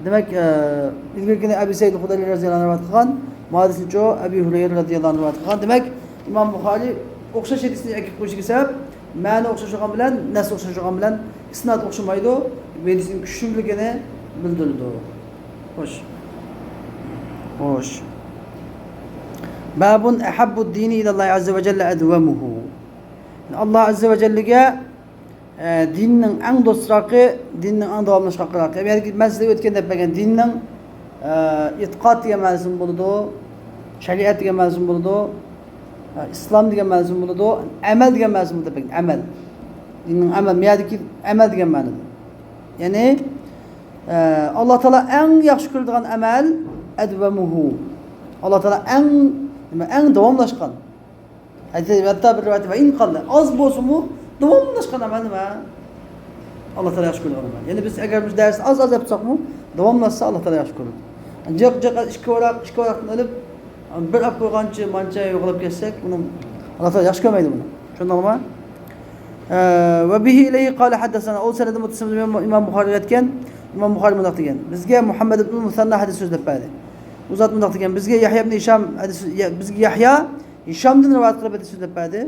دېمەك، ئە، ئىلگىرىكىنى ئەبى سەئىد خۇدرىي رەزىياللاھۇ ئەنھۇ رىۋايەت قىلغان، مۇھەددىسنىچۇ ئەبى ھۇرەيرە رەزىياللاھۇ ئەنھۇ رىۋايەت قىلغان. دېمەك، ئىمام بۇخارى ئوخشاش ھەدىسنى ئەكىپ قويۇشىغا سەۋەب، مەنە ئوخشاش بولغان بىلەن، نەس ئوخشاش بولغان بىلەن، ئىسناد ئوخشىمايدۇ، ھەدىسنىڭ كۈچلۈكلۈكىنى بىلدۈرىدۇ. خوش. خوش. بابٌ أحبُّ الدين إلى الله عز وجل أدومه. ئاللا ئەززە ۋە جەللىگە، ئە، دىننىڭ ئەڭ دوستراقى، دىننىڭ ئەڭ داۋاملاشقانراقى. يەنى مەن سىزگە ئۆتكەندە دەپ بەرگەن دىننىڭ، ئە، ئېتىقاد دېگەن مەنىسىمۇ بولىدۇ، شەرىئەت دېگەن مەنىسىمۇ بولىدۇ، ئە، ئىسلام دېگەن مەنىسىمۇ بولىدۇ، ئەمەل دېگەن مەنىسىمۇ بولىدۇ دەپ بەرگەن. ئەمەل. دىننىڭ ئەمەل، مۇ يەردىكى ئەمەل دېگەن مەنىدە. يەنى، ئە، ئاللا تائالا ئەڭ ياخشى كۆرىدىغان ئەمەل، ئەدۋەمۇھۇ. ئاللا تائالا ئەڭ، نېمە، ئەڭ داۋاملاشقان. ھەتتا بىر رىۋايەتتە، ۋە ئىن قاللا، ئاز بولسىمۇ، داۋاملاشقان ئەمەل نېمە؟ ئاللا تائالا ياخشى كۆرىدىغان ئەمەل. يەنى بىز ئەگەر بىر دەرسنى ئاز-ئاز ئەپ تۇرساقمۇ، داۋاملاشسا ئاللا تائالا ياخشى كۆرىدۇ. جىق، جىق، ئىككى ۋاراق، ئىككى ۋاراقتىن ئېلىپ، بىر ئەپ قويغانچە مانچە يوقىلاپ كەتسەك، ئۇنى ئاللا تائالا ياخشى كۆرمەيدۇ بۇنى. چۈشەندىڭلارمۇ؟ ئە، ۋە بىھى ئىلەيھى قالە ھەددەسەنا. ئۇ سەنەدى مۇتتەسىل ئىمام، ئىمام بۇخارىغا يەتكەن. ئىمام بۇخارى مۇنداق دېگەن: بىزگە مۇھەممەد ئىبن مۇسەننا ھەدىس سۆزلەپ بەردى. ئۇ زات مۇنداق دېگەن: بىزگە يەھيا ئىبن ھىشام ھەدىس، يە-، بىزگە يەھيا ھىشامدىن رىۋايەت قىلىپ ھەدىس سۆزلەپ بەردى.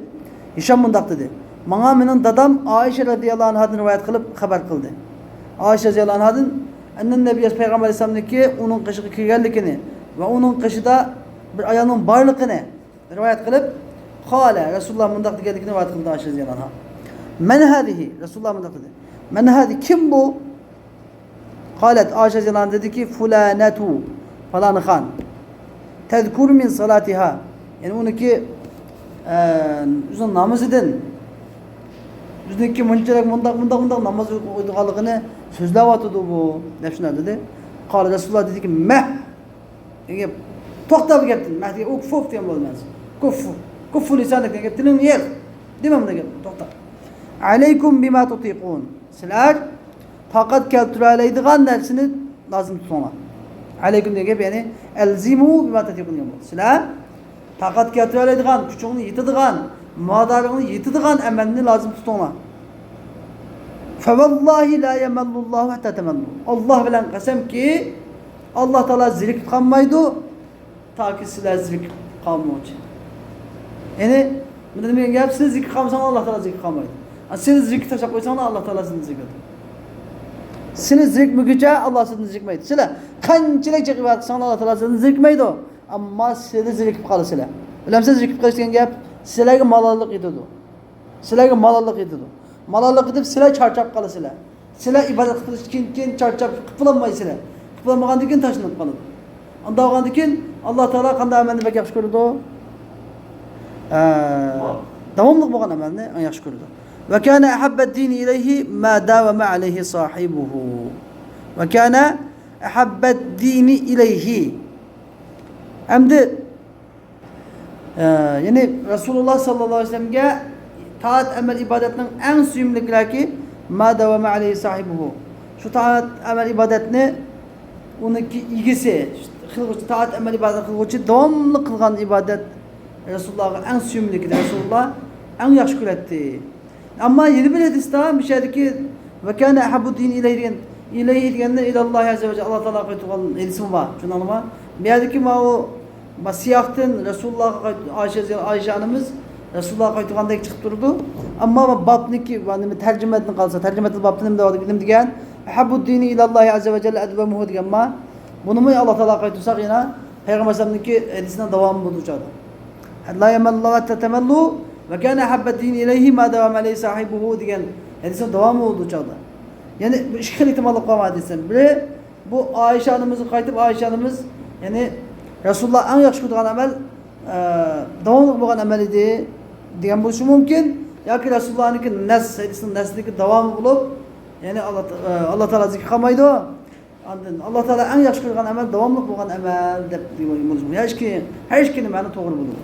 ھىشام مۇنداق دېدى: ماڭا مېنىڭ دادام ئائىشە رەزىياللاھۇ ئەنھادىن رىۋايەت قىلىپ خەۋەر قىلدى. ئائىشە رەزىياللاھۇ ئەنھادىن، ئەننەن نەبىييە، پەيغەمبەر ئەلەيھىسسالامنىڭكى ئۇنىڭ قېشىغا كىرگەنلىكىنى ۋە ئۇنىڭ قېشىدا بىر ئايالنىڭ بارلىقىنى رىۋايەت قىلىپ، قالە، رەسۇلۇللاھ مۇنداق دېگەنلىكىنى رىۋايەت قىلدى ئائىشە رەزىياللاھۇ ئەنھا. مەن ھازىھى، رەسۇلۇللاھ مۇنداق دېدى: مەن ھازىھى، كىم بۇ؟ قالەت، ئائىشە رەزىياللاھۇ ئەنھا دېدىكى، فۇلانەتۇ، پالانىخان، تەزكۇرۇ مىن سالاتىھا، يەنى ئۇنىڭكى، ئە، ئۆزىنىڭ نامىزىدىن، ئۆزىنىڭكى مۇنچىلىك مۇنداق، مۇنداق، مۇنداق ناماز ئوقۇيدىغانلىقىنى سۆزلەۋاتىدۇ بۇ، دەپ شۇنداق دېدى. قالە، رەسۇلۇللاھ دېدىكى، مەھ، دېگەن گەپ، توختا بۇ گەپتىن. مەھ دېگەن ئۇف، فۇف دېگەن بولىدۇ مەنىسى. كۇففۇ، كۇففۇ لىسانىك دېگەن گەپ، تىلىڭنى يىغ. دېمە بۇنداق گەپ، توختا. ئەلەيكۇم بىما تۇتىقۇن. سىلەر تاقەت كەلتۈرەلەيدىغان نەرسىنى لازىم تۇتۇڭلار. ئەلەيكۇم دېگەن گەپ، يەنى ئەلزىمۇ بىما تۇتىقۇن دېگەن بولىدۇ. سىلەر تاقەت كەلتۈرەلەيدىغان، كۈچۈڭنى يېتىدىغان، مادارىڭنى يېتىدىغان ئەمەلنى لازىم تۇتۇڭلار. فەۋاللاھى لا يەمەللۇللاھۇ ھەتتا تەمەللۇ. ئاللاھ بىلەن قەسەمكى، ئاللاھ تائالا زېرىكىپ قالمايدۇ، تاكى سىلەر زېرىكىپ قالمىغۇچە. يەنى، بۇندا نېمە دېگەن گەپ؟ سىلەر زېرىكىپ قالمىساڭلار، ئاللاھ تائالا زېرىكىپ قالمايدۇ. سىلەر زېرىكىپ تاشلاپ قويساڭلار، ئاللاھ تائالا سىلەرنى زېرىكىدۇ. سىلەر زېرىكمىگۈچە ئاللاھ سىلەرنى زېرىكمەيدۇ. سىلەر قانچىلىك جىق ئىبادەت قىلساڭلار، ئاللاھ تائالا سىلەرنى زېرىكمەيدۇ. ئەمما سىلەر زېرىكىپ قالىسىلەر. بىلەمسىز، زېرىكىپ قېلىش دېگەن گەپ، سىلەرگە مالاللىق يېتىدۇ. سىلەرگە مالاللىق يېتىدۇ. مالاللىق يېتىپ، سىلەر چارچاپ قالىسىلەر. سىلەر ئىبادەت قىلىشتىن كېيىن، كېيىن چارچاپ قىلىپ بولالمايسىلەر. قىلىپ بولالمىغاندىن كېيىن تاشلىنىپ قالىدۇ. ئۇنداق بولغاندىن كېيىن، ئاللاھ تائالا قانداق ئەمەلنى بەك ياخشى كۆرىدۇ؟ ئە، داۋاملىق بولغان ئەمەلنى ئەڭ ياخشى كۆرىدۇ. ۋە كانە ئەھەببەد دىنى ئىلەيھى ما داۋەمە ئەلەيھى ساھىبۇھۇ. ۋە كانە ئەھەببەد دىنى ئىلەيھى. ئەمدى، ئە، يەنى رەسۇلۇللاھ ساللاللاھۇ ئەلەيھى ۋەسەللەمگە تائەت، ئەمەل، ئىبادەتنىڭ ئەڭ سۆيۈملۈكلىرىكى ما داۋەمە ئەلەيھى ساھىبۇھۇ. شۇ تائەت، ئەمەل، ئىبادەتنى ئۇنىڭكى ئىگىسى، قىلغۇچى، تائەت، ئەمەل، ئىبادەت قىلغۇچى داۋاملىق قىلغان ئىبادەت رەسۇلۇللاھقا ئەڭ سۆيۈملۈكىدى، رەسۇلۇللاھ ئەڭ ياخشى كۆرەتتى. ئەمما يەنە بىر ھەدىستە مۇشۇ يەردىكى ۋە كانە ئەھەببۇ دىنى ئىلەيھى دېگەن، ئىلەيھى دېگەندە ئىلەللاھى ئەززە ۋە جەل، ئاللاھ تائالاغا قايتۇرغان ھەدىسمۇ بار. شۇنداقمۇ؟ بۇ يەردىكى ماۋۇ، ما سىياقتىن رەسۇلۇللاھقا قايت-، ئائىشە، ئائىشە ئانىمىز رەسۇلۇللاھقا قايتۇرغاندەك چىقىپ تۇرىدۇ. ئەمما بابنىكى، نېمە، تەرجىمىدىن قالسا، تەرجىمەتۇل بابتا نېمە دەۋاتىدۇ، نېمە دېگەن؟ ئەھەببۇ دىنى ئىلەللاھى ئەززە ۋە جەل ئەدۋەمۇھۇ دېگەن ما. بۇنىمۇ ئاللاھ تائالاغا قايتۇرساق يەنە پەيغەمبەر ئەلەيھىسسالامنىڭكى ھەدىسىنىڭ داۋامى بولىدۇ ئۇ چاغدا. لا يەمەللۇ ۋە تەتەمەللۇ ۋە كانە ئەھەببە دىنى ئىلەيھى ما داۋەمە ئەلەيھى ساھىبۇھۇ دېگەن ھەدىسنىڭ داۋامى بولىدۇ ئۇ چاغدا. يەنى بۇ ئىككى خىل ئېھتىماللىق بار ھەدىستە. بىرى، بۇ ئائىشە ئانىمىزغا قايتىپ، ئائىشە ئانىمىز، يەنى رەسۇلۇللاھ ئەڭ ياخشى كۆرىدىغان ئەمەل، ئە، داۋاملىق بولغان ئەمەل ئىدى دېگەن بولۇشى مۇمكىن. ياكى رەسۇلۇللاھنىڭكى نەس، ھەدىسنىڭ نەسلىكى داۋامى بولۇپ، يەنى ئاللاھ، ئە، ئاللاھ تائالا زېرىكىپ قالمايدۇ. ئاندىن ئاللاھ تائالا ئەڭ ياخشى كۆرىدىغان ئەمەل داۋاملىق بولغان ئەمەل دەپ دېگەن بولۇشى مۇمكىن. ھەر ئىككى، ھەر ئىككىنىڭ مەنىسى توغرا بولىدۇ.